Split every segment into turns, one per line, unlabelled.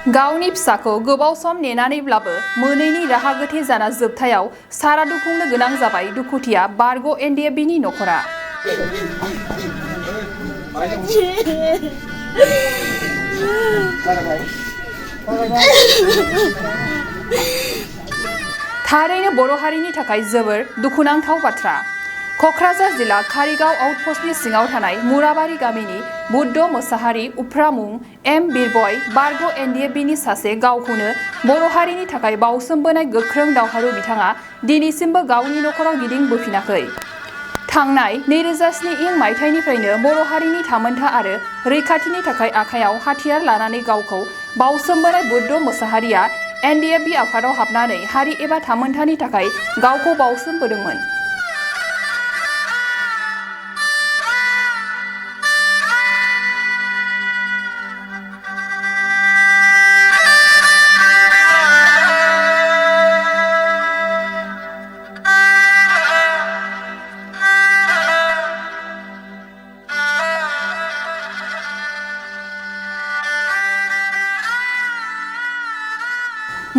गावनि फिसाखौ गोबाव सम नेनानैब्लाबो मोनैनि राहा गोथे जाना जोबथायाव सारादु खुंनो गोनां जाबाय दुखुथिया बारग' एनडिएफबिनि नख'रा। थारैनो बर' हारिनि थाखाय जोबोर दुखुनांथाव बाथ्रा। क'क्राझार जिल्ला कारिगाव आउटपस्टनि सिङाव थानाय मुराबारि गामिनि बुद्ध मोसाहारि उफ्रा मुं एम बिरबय बारग' एनडिएफबिनि सासे गावखौनो बर' हारिनि थाखाय बाउसोमबोनाय गोख्रों दावहारु बिथाङा दिनैसिमबो गावनि नख'राव गिदिंबोफिनाखै। थांनाय 2007 मायथाइनिफ्रायनो बर' हारिनि थामोनथा आरो रैखाथिनि थाखाय आखायाव हाथियार लानानै गावखौ बाउसोमबोनाय बुद्ध मोसाहारिया एनडिएफबि आफादाव हाबनानै हारि एबा थामोनथानि थाखाय गावखौ बाउसोमबोदोंमोन।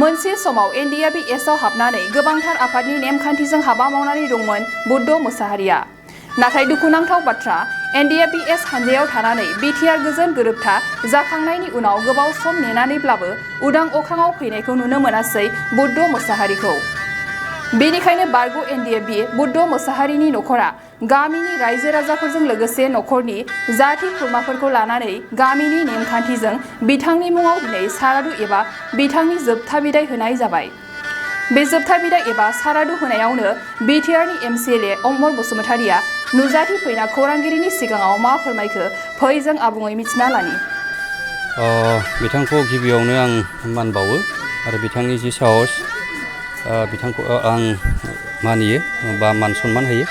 मोनसे समाव एनडिएफबि-एसआव हाबनानै गोबांथार आफादनि नेमखान्थिजों हाबा मावनानै दंमोन बुद्ध मोसाहारिया। नाथाय दुखुनांथाव बाथ्रा, एनडिएफबि-एस हानजायाव थानानै बिटिआर गोजोन गोरोबथा जाखांनायनि उनाव गोबाव सम नेनानैब्लाबो उदां अख्राङाव फैनायखौ नुनो मोनासै बुद्ध मोसाहारिखौ। बेनिखायनो बारग' एनडिएफबि बुद्ध मोसाहारिनि नख'रा गामिनि रायजो राजाफोरजों लोगोसे नख'रनि जाथि खुरमाफोरखौ लानानै गामिनि नेमखान्थिजों बिथांनि मुङाव दिनै सारादु एबा बिथांनि जोबथा बिदाय होनाय जाबाय। बे जोबथा बिदाय एबा सारादु होनायावनो बिटिआरनि एमसिएलए अमर बसुमतारिया नुजाथि फैना खौरांगिरिनि सिगाङाव मा फोरमायखो फै जों आबुङै मिथिना लानि।
बिथांखौ गिबियावनो आं मान बावो आरो बिथांनि जि साहस बिथांखौ आं मानियो बा मान सनमान होयो।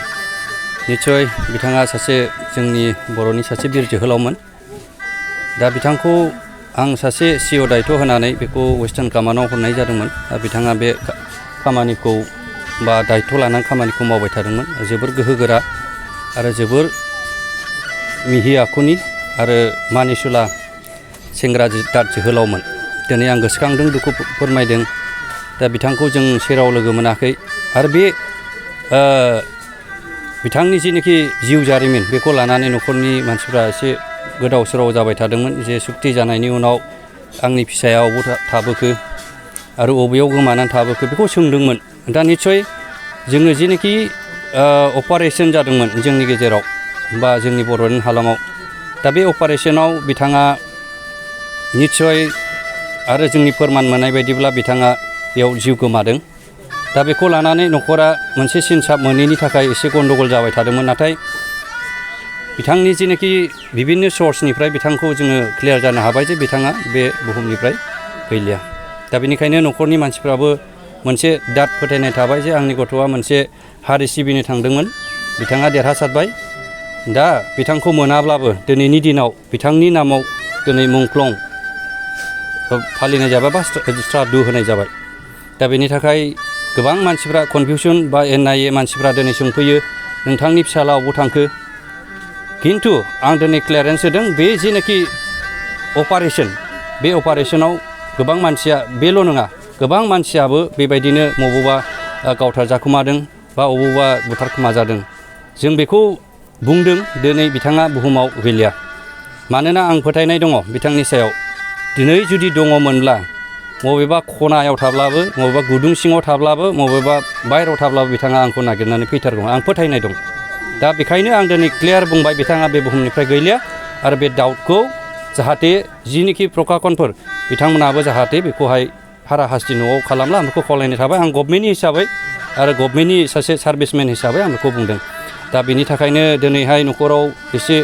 निश्चय बिथाङा सासे जोंनि बर'नि सासे बिर जोहोलावमोन। दा बिथांखौ आं सासे सिअ दायथ' होनानै बेखौ वेस्टार्न कामान्डआव हरनाय जादोंमोन। बिथाङा बे खामानिखौ बा दायथ' लानानै खामानिखौ मावबाय थादोंमोन। जोबोर गोहोगोरा आरो जोबोर मिहि आखुनि आरो मानिसुला सेंग्रा जोहोलावमोन। दिनै आं गोसोखांदों, दुखु फोरमायदों। दा बिथांखौ जों सेराव लोगो मोनाखै आरो बे बिथांनि जिनोखि जिउ जारिमिन बेखौ लानानै नखरनि मानसिफ्रा एसे गोदाव सोराव जाबाय थादोंमोन जे सुक्ति जानायनि उनाव आंनि फिसाया अबाव थाबोखो आरो अबेयाव गोमानानै थाबोखो बेखौ सोंदोंमोन। दा निस्सय जोङो जिनोखि अपारेशन जादोंमोन जोंनि गेजेराव बा जोंनि बर'नि हालामाव, दा बे अपारेशनाव बिथाङा निस्सय आरो जोंनि फोरमान मोननाय बायदिब्ला बिथाङा बेयाव जिउ गोमादों। दा बेखौ लानानै नखरा मोनसे सिनसाब मोनैनि थाखाय एसे गन्डगल जाबाय थादोंमोन। नाथाय बिथांनि जिनोखि बिभिन्न सर्सनिफ्राय बिथांखौ जोङो क्लियार जानो हाबाय जे बिथाङा बे बुहुमनिफ्राय गैलिया। दा बेनिखायनो नखरनि मानसिफ्राबो मोनसे दाद फोथायनाय थाबाय जे आंनि गथ'आ मोनसे हारि सिबिनो थांदोंमोन, बिथाङा देरहासारबाय। दा बिथांखौ मोनाब्लाबो दिनैनि दिनाव बिथांनि नामाव दिनै मुंख्लं फालिनाय जाबाय बा श्राद्धु होनाय जाबाय। दा बेनि थाखाय गोबां मानसिफ्रा कनफिउसन बा एनआइए मानसिफ्रा दिनै सोंफैयो नोंथांनि फिसाला अबाव थांखो। खिन्थु आं दिनै क्लियारेन्स होदों बे जेनाखि अपारेशन बे अपारेशनाव गोबां मानसिया बेल' नङा, गोबां मानसियाबो बेबायदिनो बबावबा गावथार जाखुमादों बा बबावबा बुथारखुमा जादों। जों बेखौ बुंदों दिनै बिथाङा बुहुमाव गैलिया। मानोना आं फोथायनाय दङ बिथांनि सायाव, दिनै जुदि दङमोनब्ला बबेबा खनायाव थाब्लाबो, बबेबा गुदुं सिङाव थाब्लाबो, बबेबा बायहेरायाव थाब्लाबो बिथाङा आंखौ नागिरनानै फैथारगौ, आं फोथायनाय दं। दा बेखायनो आं दिनै क्लियार बुंबाय बिथाङा बे बुहुमनिफ्राय गैलिया आरो बे डाउटखौ जाहाथे जिनोखि प्रकाशनफोर बिथांमोनाबो जाहाथे बेखौहाय हाराहास्ति न'आव खालामला, आं बेखौ खावलायनाय थाबाय। आं गभर्नमेन्टनि हिसाबै आरो गभर्नमेन्टनि सासे सार्भिसमेन हिसाबै आं बेखौ बुंदों। दा बेनि थाखायनो दिनैहाय न'खराव एसे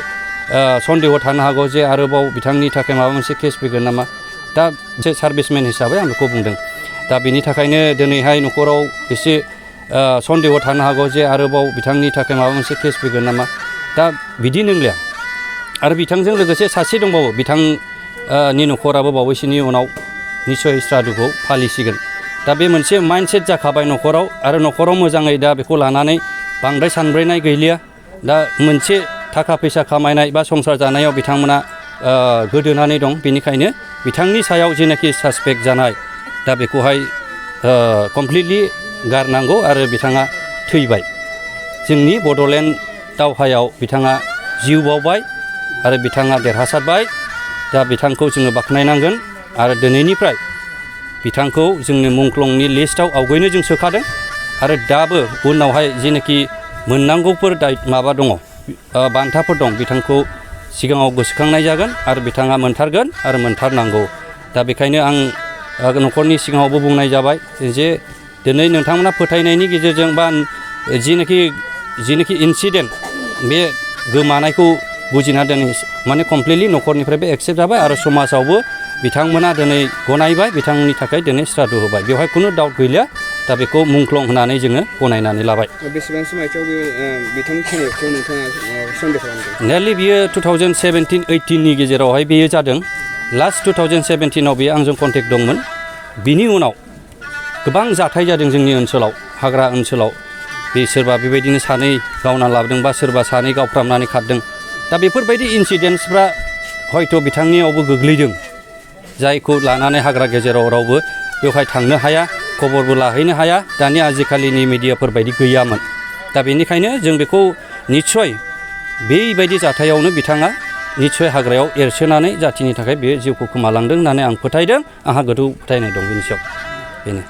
सन्देह थानो हागौ जे आरोबाव बिथांनि थाखाय माबा मोनसे केस फैगोन नामा। दा मोनसे सार्भिसमेन हिसाबै आं बेखौ बुंदों। दा बेनि थाखायनो दिनैहाय न'खराव एसे सन्देह थानो हागौ जे आरोबाव बिथांनि थाखाय माबा मोनसे केस फैगोन नामा दा बिदि नंलिया आरो बिथांजों लोगोसे सासे दंबावो बिथांनि न'खराबो बावैसोनि उनाव निस्सय श्राद्धखौ फालिसिगोन दा बे मोनसे माइन्डसेट जाखाबाय न'खराव आरो न'खराव मोजाङै दा बेखौ लानानै बांद्राय सानब्रेनाय गैलिया दा मोनसे थाखा फैसा खामायनाय बा संसार जानायाव बिथांमोना गोदोनानै दं बेनिखायनो बिथांनि सायाव जेनाखि सासपेक्ट जानाय दा बेखौहाय कमप्लिटलि गारनांगौ आरो बिथाङा थैबाय जोंनि बड'लेण्ड दावहायाव बिथाङा जिउ बावबाय आरो बिथाङा देरहासारबाय दा बिथांखौ जोङो बाख्नायनांगोन आरो दिनैनिफ्राय बिथांखौ जोंनि मुंख्लंनि लिस्टआव आवगायनो जों सोखादों आरो दाबो उनावहाय जेनाखि मोननांगौफोर माबा दङ बान्थाफोर दं बिथांखौ सिगाङाव गोसोखांनाय जागोन आरो बिथाङा मोनथारगोन आरो मोनथारनांगौ दा बेखायनो आं न'खरनि सिगाङावबो बुंनाय जाबाय जे दिनै नोंथांमोना फोथायनायनि गेजेरजों बा जेनाखि इन्सिडेन्ट बे गोमानायखौ बुजिना दिनै माने कमप्लिटलि न'खरनिफ्रायबो एक्सेप्ट जाबाय आरो समाजावबो बिथांमोना दिनै गनायबाय बिथांनि थाखाय दिनै श्राद्ध होबाय बेवहाय खुनु डाउट गैलिया दा बेखौ मुंख्लं होनानै जोङो गनायनानै लाबाय
बेसेबांसो मायथाइयाव बे बिथांनि थैनायखौ नोंथाङा सन्देह खालामदों
नियारलि बियो 2017-18नि गेजेरावहाय बेयो जादों लास्ट 2017आव बेयो आंजों कन्टेक्ट दंमोन बिनि उनाव गोबां जाथाय जादों जोंनि ओनसोलाव हाग्रा ओनसोलाव बे सोरबा बेबायदिनो सानै गावना लाबोदों बा सोरबा सानै गावफ्रामनानै खारदों दा बेफोरबायदि इन्सिडेन्ट्सफ्रा हयथ' बिथांनियावबो गोग्लैदों जायखौ लानानै हाग्रा गेजेराव रावबो बेवहाय थांनो हाया खबरबो लाहैनो हाया दानि आजिखालिनि मिडियाफोर बायदि गैयामोन दा बेनिखायनो जों बेखौ निस्सय बेबायदि जाथायावनो बिथाङा निस्सय हाग्रायाव एरसोनानै जाथिनि थाखाय बे जिउखौ खोमालांदों होननानै आं फोथायदों आंहा गोथौ फोथायनाय दं बेनि सायाव बेनो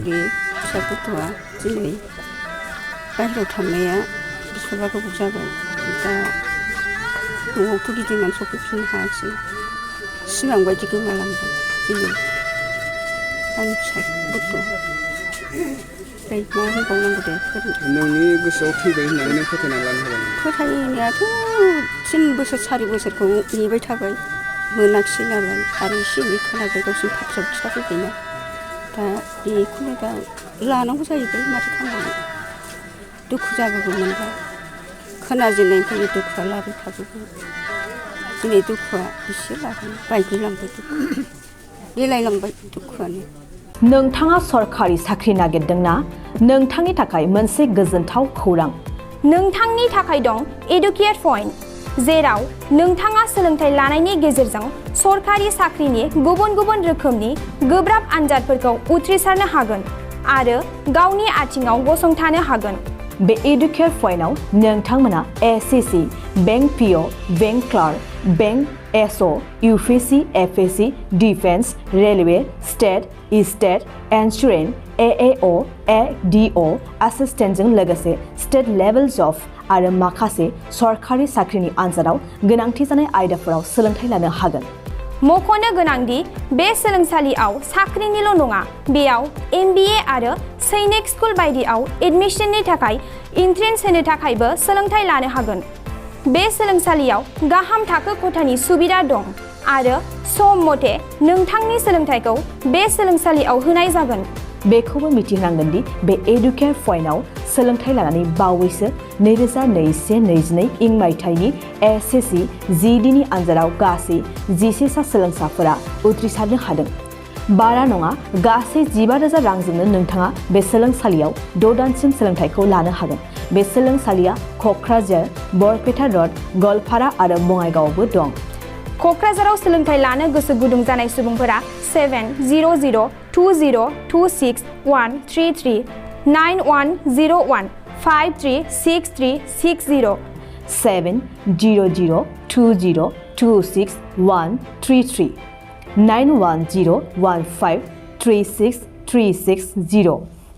बे फिसा गथ'आ दिनै बाहेरायाव थांनाया बिसोरबा गोबाव जाबाय दा न'आवथ' गिदिंनानै सफैफिननो हायासै सिमां बायदि गोमालांबाय दिनै आंनि फिसा गथ' ओमफ्राय मा होनबावनांगौ दे
नोंनि गोसोआव थैबाय होननानै नों फोथायना लानो हाबाय
फोथायनायाथ' 3 बोसोर 4 बोसोरखौ नेबाय थाबाय मोनाखिसै नालाय आरो एसे एनै खोनाबाय गावसोर फाख्रियाव खिथाफैबायना दा बेखौनो दा लानांगौ जाहैबाय माथो खालामबावनो दुखु जाबाबो मोनला खोनाजेननायनिफ्रायनो दुखुआ लाबाय थाबोबाय दिनै दुखुआ एसे लाबाय बायग्लिलांबाय दुखुआ मिलायलांबाय दुखुआनो
नोंथाङा सरखारि साख्रि नागिरदोंना नोंथांनि थाखाय मोनसे गोजोनथाव खौरां
नोंथांनि थाखाय दं एडुकेट पइन्ट जेराव नोंथाङा सोलोंथाइ लानायनि गेजेरजों सरखारि साख्रिनि गुबुन गुबुन रोखोमनि गोब्राब आनजादफोरखौ उथ्रिसारनो हागोन आरो गावनि आथिङाव गसंथानो हागोन
बे एडुकेट पइन्टआव नोंथांमोना SSC bank PO bank clerk bank SO UPSC FSC defence railway state insurance AAO ADO एसिस्टेन्टजों लोगोसे स्टेट लेभेल जब आरो माखासे सरखारि साख्रिनि आनजादाव गोनांथि जानाय आयदाफोराव सोलोंथाइ लानो हागोन
मख'नो गोनांदि बे सोलोंसालियाव साख्रिनिल' नङा बेयाव MBA आरो सैनिक स्कुल बायदियाव एडमिशननि थाखाय एन्ट्रेन्स होनो थाखायबो सोलोंथाइ लानो हागोन बे सोलोंसालियाव गाहाम थाखो खथानि सुबिदा दं आरो सम मथे नोंथांनि सोलोंथाइखौ बे सोलोंसालियाव होनाय जागोन
बेखौबो मिथिनांगोन दि बे एडुकेट पइन्टआव सोलोंथाइ लानानै बावैसो 2021-22 इं मायथाइनि एसएससि जिडिनि आनजादाव गासै 11 सा सोलोंसाफोरा उथ्रिसारनो हादों बारा नङा गासै 15,000 रांजोंनो नोंथाङा बे सोलोंसालियाव 6 दानसिम सोलोंथाइखौ लानो हागोन बे सोलोंसालिया क'क्राझार बरपेटा रड गवालपारा आरो बङाइगावआवबो दं
क'क्राझाराव सोलोंथाइ लानो गोसो गुदुं जानाय सुबुंफोरा 70020261133 9101536360
70020261133 9101536360